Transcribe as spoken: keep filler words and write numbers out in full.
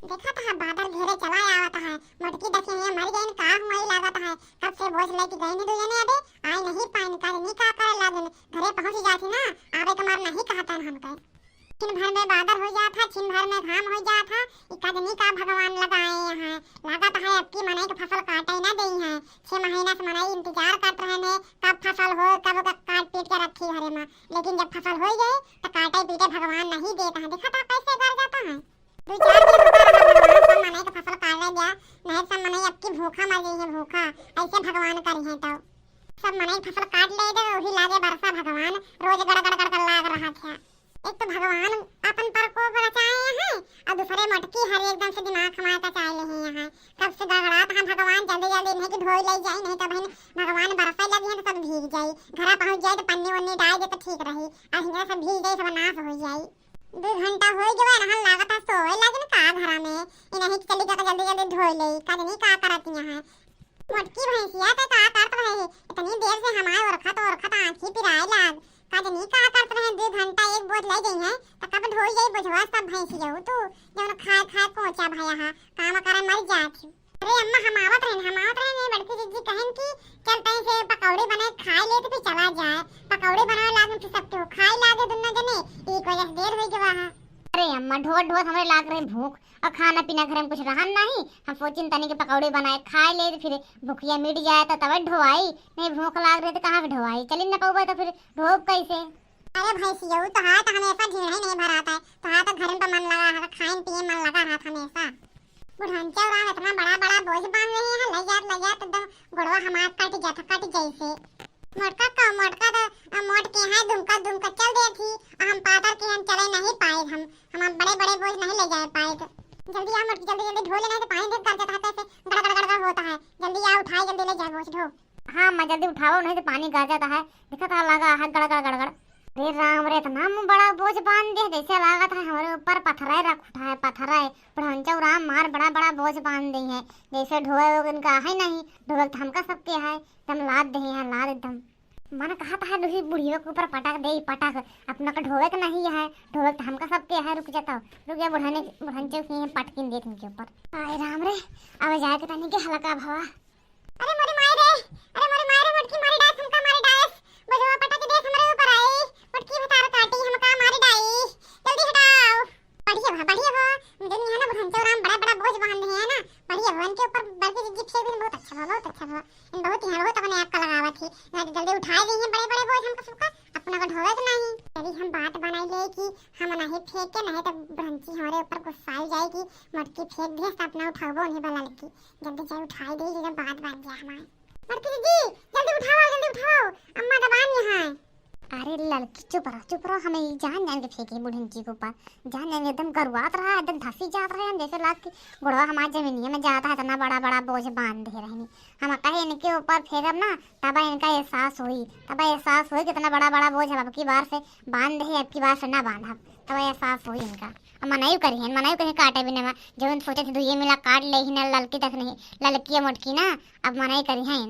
देखत है, बादर घेरे चला आवत है। मोटकी देखी है, मर गईन का हुआई लागत है। कब से बोझ लेके गईन दू जने, अबे आई नहीं पाइन, का जनी का करे लागिन। घरे पहुँच जाती ना, आवे के मार नहीं कहतन हमके। छिन भर में बादर हो जात है, छिन भर में घाम हो जात है। ई का जनी का भगवान लगाए हैं। लागत है अब की मनई के फसल काटे ना देई हैं। छह महीना से मनई इंतजार करत रहने, कब फसल हो, कब ओका काट पीट के रखी घरे में। लेकिन जब फसल हो गई तो काटे पीटे भगवान नहीं देत हैं। देखत है कैसे गरजत है। दो चार दिन रुका रहा भगवान, सब मनई के फसल काट ले गया, नहीं सब मनई अब की भूखा मर गई है, भूखा। ऐसे भगवान करी है तो सब मनई फसल काट ले दे, वही लागे बरसा भगवान, रोज गड़ गड़ गड़ गड़ लाग रहा था। एक तो भगवान अपन पर को बचाए हैं और दूसरे मोटकी हर एकदम से दिमाग हमारे का चाहे ले हैं। कब से गड़गड़ात हैं भगवान, जल्दी जल्दी नहीं कि ढोई ले जाई, नहीं तो बहन भगवान बरसे लगी हैं तो सब भीग जाई, घरा पहुँच जाई तो पन्नी वन्नी डाल दे तो ठीक रही, और हिंगरा सब भीग जाई, सब नाश हो जाई। दो घंटा हो गया रहन, लागत है सोए लगिन का घरा में। इन्हीं के चली का जल्दी जल्दी ढोई ले, का जनी का करत यहाँ है। मोटकी भैंसिया तो का करत रहे, इतनी देर से हमारे ओरखत ओरखत आँखी पिराए लाग। का जनी का करत रहे, दो घंटा एक बोझ ले गई है, तो कब ढोई जाई बोझवा सब भैंसिया तू, जौन खाए खाए कोचा भया हा, काम करे मर जात ही। अरे अम्मा, हम आवत रहन, हम आवत रहन, ये बड़की जिज्जी कहन कि चल तनी से पकौड़ी बनाए खाए ले तो फिर चला जाए। पकौड़ी बनाए लागन फिर सबके हो खाए लागे दुन्नो जने, एक वजह से देर हो गवा है। अरे अम्मा, ढोत ढोत हमरे लाग रहे भूख और खाना पीना घरे में कुछ रहन नहीं। हम सोचिन तनी के पकौड़ी बनाए खाए ले तो फिर भूखिया मिट जाए तो तबे ढोआई, नहीं भूख लाग रहे तो कहाँ से ढोआई, चली न पौबे तो फिर ढोब कैसे? अरे भैंसिया, उ तोहार तो हमेशा ढीढ़ा ही नहीं भरात है, तोहार तो घर में तो मन लगा रहा, खाए पिए मन लगा रहा हमेशा। बुढ़ांचा राम इतना बड़ा बड़ा बोझ बांध रहे हैं, ले जात ले जात एकदम गोड़वा हमार कट जात, कट जैसे। मोटका का मोटका तो, आ, मोट के हैं दुमका दुमका चल दे थी, आ हम पातर के हम चले नहीं पाए, हम हम बड़े बड़े बोझ नहीं ले जाए पाए। तो जल्दी आ मोटकी, जल्दी जल्दी ढो लेना है, तो पानी देख कर जाता है, कैसे गड़ गड़ गड़ गड़ होता है, जल्दी आ उठाए, जल्दी ले जाए बोझ ढो। हाँ अम्मा, जल्दी उठाओ, नहीं तो पानी गरजत है, दिखत है लगा है गड़गड़ गड़गड़। अरे राम रे, इतना मुँह बड़ा बोझ बांध दे, जैसे लागत है हमरे ऊपर पत्थरे रख उठा है, पत्थरे। बुढ़ांचा राम मार बड़ा बड़ा बोझ बांध दे है, जैसे ढोए वोए इनका है नहीं, ढोए तो हमका सबके है, एकदम लाद दे है, लाद एकदम। मन कहत है दूसरी बुढ़ियों के ऊपर पटक दे, पटक, अपना का ढोवे के नहीं है, ढोवे तो हमका सबके है। रुक जाता, रुक जा, बुढ़ाने बुढ़ांचे की पटकिन देत इनके ऊपर। आए राम रे, अब जाए के तनी के हल्का भवा। अरे मोरी माई रे, अरे मोरी माई रे, मोटकी मारी डास, हमका मारी डास, बजवा पटक दे हमरे ऊपर आई, मोटकी भतार काटी हमका मारी डाई, जल्दी हटाओ। बढ़िया भा, बढ़िया भा, जन यहाँ ना बुढ़ांचो राम बड़ा बड़ा बोझ बांध है ना, बढ़िया भा, इनके ऊपर बड़की जिज्जी फेंक देन, बहुत अच्छा भा, बहुत अच्छा भा, इन बहुत यहाँ बहुत अपने आप का लगावत ही, ना तो जल्दी उठाए देइहैं बड़े बड़े बोझ हमका सबका, अपना का ढोवे के नहीं। चली हम बात बनाई ले कि हम नहीं फेंके, नहीं तो बुढ़ंची हमरे ऊपर गुस्साई जाएगी, मोटकी फेंक दे तो अपना उठाबो नहीं बा ललकी। जल्दी जाए उठाई दे, ये बात बन गया हमारे। बड़की दीदी, जल्दी उठाओ, जल्दी उठाओ, अम्मा दबान यहाँ है। अरे ललकी चुप रहा, चुप रहा, हमें ई जान जान के फेंकी बुढ़ंची के ऊपर, जान जान के एकदम गरुआत रहा, एकदम धसी जात रहा, हम जैसे लाग के गोड़वा हमारे जमीनिया में जाता है, इतना बड़ा बड़ा बोझ बांध दे रहनी। हम कहे इनके ऊपर फेंकब ना, तब इनका एहसास होई, तब एहसास होई कितना बड़ा बड़ा बोझ हम अब की बार से बांध दे, अब की बार से ना बांधब, तब एहसास होई इनका। अब मनाई करी है, मनाई करी काटे बिना में, जवन सोचे थे दुइये मिला काट ले ही ना, ललकी तक नहीं, ललकी या मोटकी ना, अब मनाई करी है।